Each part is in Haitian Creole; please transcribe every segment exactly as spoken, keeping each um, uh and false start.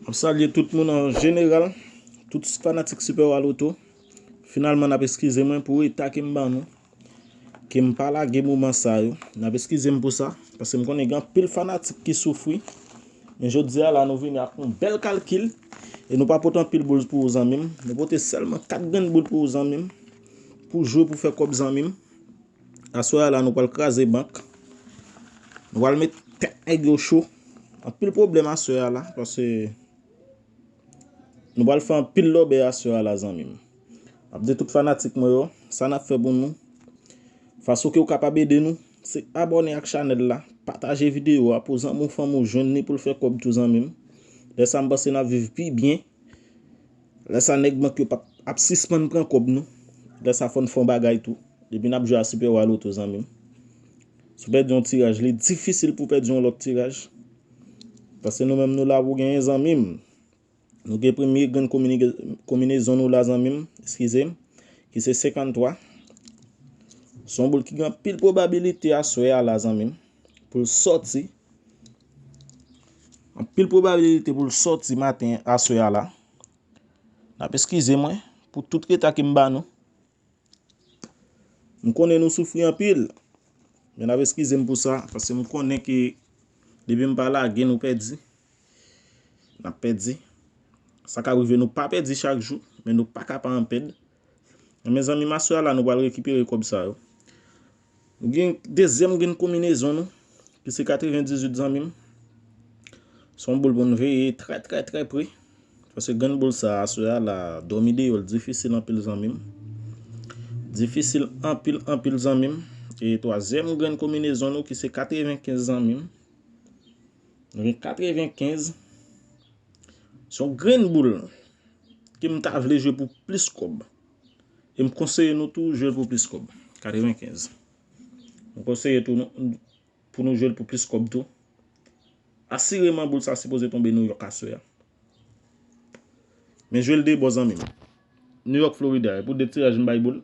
M ap salye tout moun an jeneral, tout fanatik Super Wa Loto. Finalman, n ap eskize mwen pou reta ke m ban nou, ke m pa lage moman sa yo. N ap eskize m pou sa, paske m konnen gen anpil fanatik ki soufri. Men jodi a la, nou vini ak yon bèl kalkil, e nou pa pote anpil boul pou ou, zanmi m. Nou pote sèlman kat grenn boul pou ou, zanmi m, pou jwe, pou fè kòb, zanmi m. Aswè a la, nou pral kraze bank. Nou pral met tèt nèg yo cho. Anpil pwoblèm aswè a la, paske nou pral fè anpil lòbèy aswè a la, zanmi m. M ap di tout fanatik mwen yo, sa n ap fè pou nou, fason ke w kapab ede nou, se abòne ak chanèl la, pataje videyo a pou zanmi w, fanmi w jwenn li pou l fè kòb tou, zanmi m. Lè sa, m panse n ap viv pi byen. Lè sa, nèg bank yo p ap, ap sispann pran kòb nou. Lè sa, fò n fè yon bagay tou. Depi n ap jwe a Super Wa Loto, zanmi m, si w pèdi yon tiraj, li difisil pou w pèdi yon lòt tiraj. Paske nou menm, nou la pou genyen, zanmi m. Nou gen premye grenn komini-, konbinezon nou la, zanmi m, eskize m, ki se senkanntwa. Se yon boul ki gen anpil pwobabilite aswè a la, zanmi m, pou l sòti. Anpil pwobabilite pou l sòti maten aswè a la. N ap eskize mwen pou tout reta ke m ba nou. M konnen nou soufri anpil, men n ap eskize m pou sa, paske m konnen ke depi m pa lage, nou pèdi. N ap pèdi. Sa ka rive nou pa pèdi chak jou, men nou pa ka pa anpèd. Men zanmi m, aswè a la, nou pral rekipere kòb sa yo. Nou gen dezyèm grenn konbinezon nou, ki se katrevendizuit, zanmi m. Se yon boul pou n veye trè, trè, trè pre. Paske grenn boul sa, aswè a la, dòmi deyò l difisil anpil, zanmi m. Difisil anpil, anpil, zanmi m. E twazyèm grenn konbinezon nou, ki se katrevenkenz, zanmi m. Nou gen katrevenkenz. Se yon grenn boul ke m ta vle jwe pou plis kòb. E m konseye nou tou jwe l pou plis kòb. Katrevenkenz. M konseye tou nou, pou nou jwe l pou plis kòb tou. Asireman, boul sa sipoze tonbe Nouyòk aswè a. Men jwe l de bò, zanmi m. Nouyòk, Florida, e pou de tiraj m bay boul.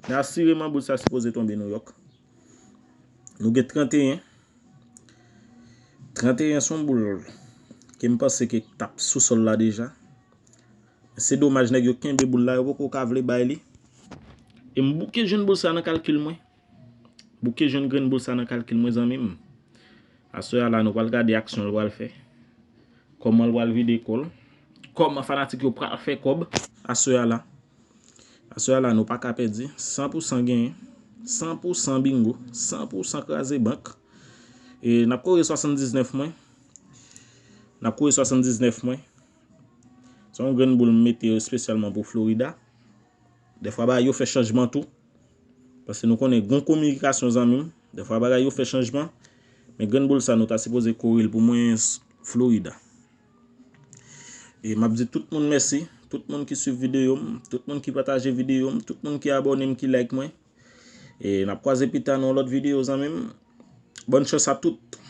Men asireman, boul sa sipoze tonbe Nouyòk. Nou gen tranteyen. Tranteyen se yon boul ke m panse ke t ap sou sòl la deja. Se domaj, nèg yo kenbe boul la, yo poko ka vle bay li. E m bouke jwenn boul sa nan kalkil mwen. Bouke jwenn grenn boul sa nan kalkil mwen, zanmi m. Aswè a la, nou pral gade aksyon l pral fè. Kòman l pral vide kò l. Kòman fanatik yo pral fè kòb aswè a la. Aswè a la, nou pa ka pèdi. San pou san genyen. San pou san bingo. San pou san kraze bank. E n ap kore swasanndiznèf mwen. N ap kore swasanndiznèf mwen. Se yon grenn boul m mete espesyalman pou Florida. Dèfwa bagay yo fè chanjman tou. Paske nou konnen gon kominikasyon, zanmi m. Dèfwa bagay yo fè chanjman. Men grenn boul sa, nou ta sipoze kore l pou mwen, s-, Florida. E m ap di tout moun mèsi. Tout moun ki swiv videyo m. Tout moun ki pataje videyo m. Tout moun ki abòne m, ki like mwen. E n ap kwaze pita nan yon lòt videyo, zanmi m. Bòn chans a tout.